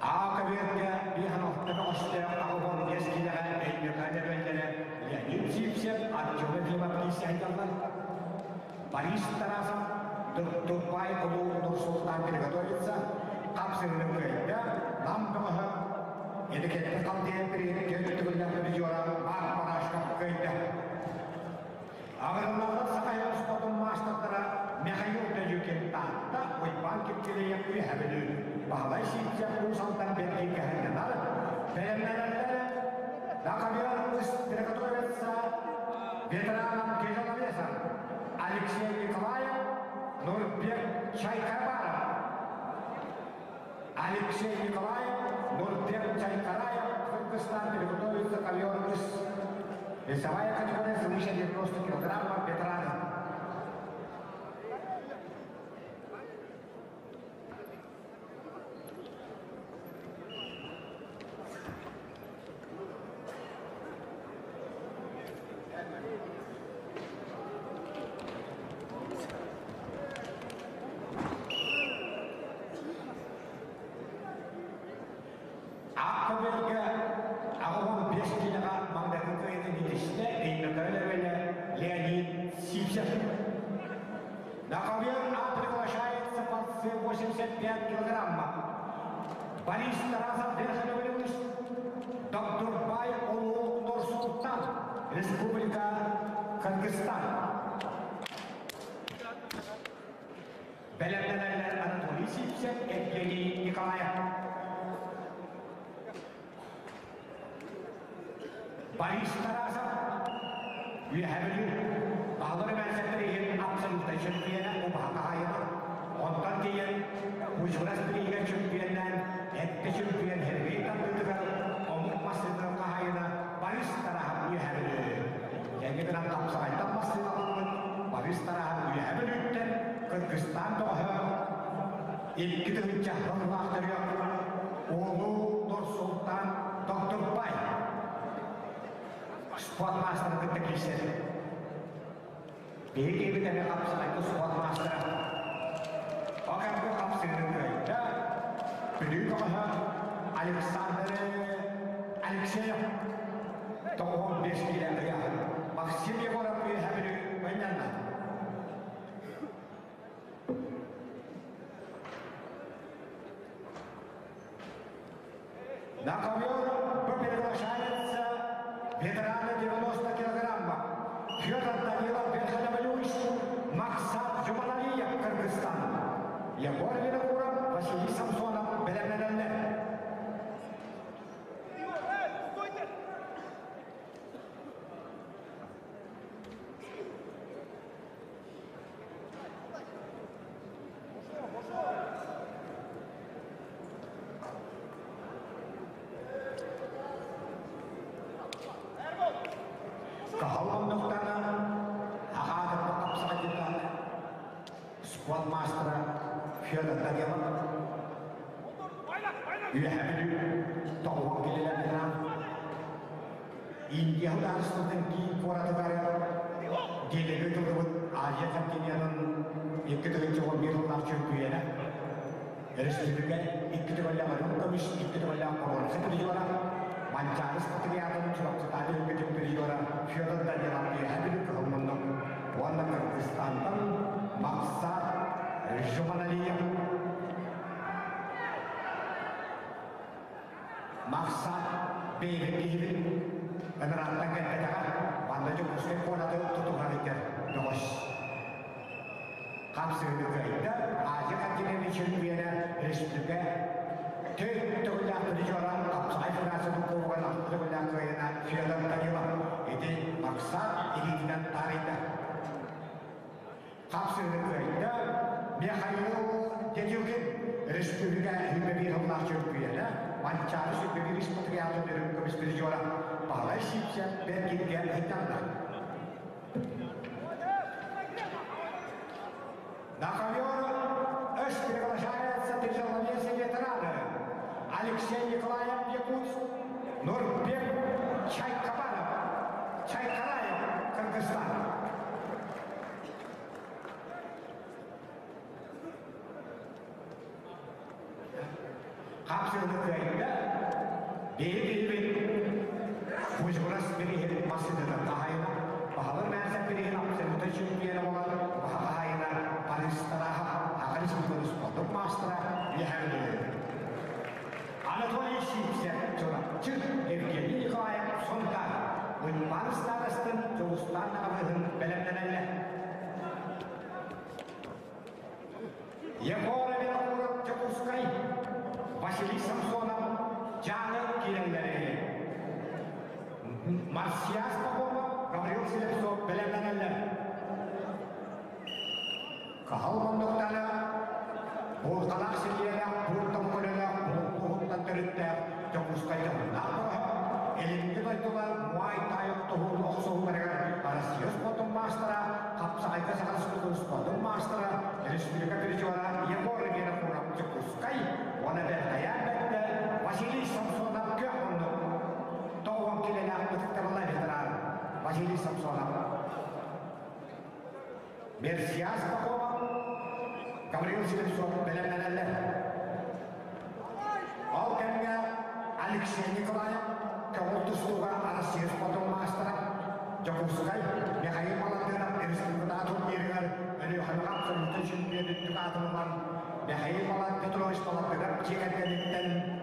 Аакабиэргэ биэһэн алтан оҕустаах аҕабон биэс киилэҕэ Өймөкөөн өрүөллэрэ Леонид Сивцев, Артем Ефимов киирсэһэллэр. Борис Тарасов Турбай улуу Нур-Султан приготовится, хапсыһыны кыайда, Нам бөҕөһө Эдикетти хал диэн бириһин көн төгүллээх призера Марк Барашков кыайда. Аҕырыллаллар Сахайа спортун маастардара Михаил Дөдүкин Таатта, Уйбаан Киркилиев Үөһээ Бүлүү, Баһылай Сивцев Уус Алдан Бэргин кэһэллэнэр, бэлэмнэнэллэр На ковер приготовятся ветеранам тяжеловесам Алексей Николаев, Нурбек Чайкабаров. Алексей Николаев, Нурбек Чайкараев, Кыргызстан приготовится ковер из весовая категория свыше 90 килограммов ветераны. Ак көбүөргэ 85 киилэҕэ маҥнайгы кыайыытын итистэ Өймөкөөн өрүөлэ Леонид Сивцев. На ковер А приглашается борцы 85 килограмма. Борис Тарасов Верхович, Докторбай Улуу Нур-Султан, Республика Кыргызстан. Бэлэмнэнэллэр Анатолий Сивцев, Евгений Николаев. Борис Тарасов, Үөһээ Бүлүү, Баһылар Эмээсэптэр иһин абсолютнай чөмпүйүөнэ убаһа хаһаайына. Онтон тиийэн Кузьминас бирииһигэр чөмпүйүөннээн, эттэ чөмпүйүөн Сергей тардыытыгар омук массыынатын хаһаайына Борис Тарасов Үөһээ Бүлүү. Дьэҥҥэ гынан хапсаҕайтан массыыналаммыт Борис Тарасов Үөһээ Бүлүүттэн Кыргызстан бөҕөһө 2000 сыллаах төрүөх Улуу Нур-Султан Токтурбай спорт маастарын кытта киирсэр. Биһиги киһибит эмиэ хапсаҕайга спорт маастара. Ол кэмҥэ хапсыгын кыайда Бүлүү бөҕөһө Александр Алексеев 95 киилэ ыйааһын. Максим Егоров Үөһээ Бүлүү мунньанна. На ковер приглашается ветераны 90 килограмма Федор Данилов Верхотовлюш, Максат Жуманалиев, Кыргызстан. Егор Винокуров, Василий Самсонов, бэлэмнэнэллэр. Каһал оннуктана аҕаатырба хапсаҕайдыта спорт маастара Федор Данилов Үөһээ Бүлүү тоҕуһун килэлэринэн Индия судаарыстыбатын киин куоратыгар Делигэ тыллыбыт Азия континенын 2011 сыллаах чөмпүйүөнэ, өрөспүүбүлүкэ икки төгүллээх үрүҥ көмүс, икки төгүллээх боруонса призера, Манчаары спартакиадатын Чурапчытааҕы өлгөтүн призера Федор Данилов Үөһээ Бүлүү кыһыл муннук уонна Кыргызстантан Максат Жуманалиев Махсат бэйэбит киһибит ыҥырааттан кэлбэтэҕэ, манна Дьокуускай куораты тутуһар этэр бөҕөс. Хамсыгыны кыайда, Азия континенын чөмпүйүөнэ республика төрт төгүллээх призера Хапсаҕай Федерациятын кубогын алта төгүллээх кыайына Федор Данилов ити Максат илиитинэн таарыйда. Хапсыгыны кыайда Михаил Дедюкин республика 21 сыллаах чөмпүйүөнэ, Манчаары 21 спартакиадатын үрүҥ көмүс призера Баһылай Сивцев Бергингэ ыһыктанна. На ковер Өс приглашается тяжеловесы ветераны Алексей Николаев Якутск, Нурбек Чайкабанов, Чайкараев, Кыргызстан. Хапсыгыны кыайда, биһи-биһибит Кузьмурас бириһин массыынатан хаһайына, баһылар мээсэ бириһин абсолюта чемпиона буолар баһа хаһайына Борис Тарахов, Аха Республикатын спордун маастара Үөһээ Анатолий Сивцев Чурапчы, Евгений Николаев Сунтаар, Уйбаан старостын Дьулустаан аҕабыыһын бэлэмнэнэллэр. Егор Винокуров Дьокуускай, Василий Самсонов Дьааҥы киирэллэри. Марсиас Попов, Гаврил Слепцов бэлэмнэнэллэр. Кыһыл муннуктары буурҕалаах силлиэлээх бур тоҥкөлөлөөх булуҥкуһуттан төрүттээх Дьокуускай дьоһуннаах бөҕөһө, илиҥҥи дойдулар муай-тай охтуһун охсуһууларыгар Россия спордун маастара, хапсаҕайга Саха Республикатын спордун маастара, республика призера Егор Винокуров Дьокуускай уонна Бэртэйээн Бэрдэ Василий Самсонов күөх муннук 90 килэлээх ытыктабыллаах ветеран Василий Самсонов Мерсиас Попова, Гаврил Слепцов бэлэмнэнэллэр. Ол кэмҥэ Алексей Николаев, көҥүл тустууга Арассыыйа спордун маастара, Дьокуускай, Михаил Баландыров республикатааҕы турнирыгар Өлүөхүмэҕэ абсолютнай чемпион үрдүк аатын ылан, Михаил Петрович Баландыров дьиэ кэргэниттэн.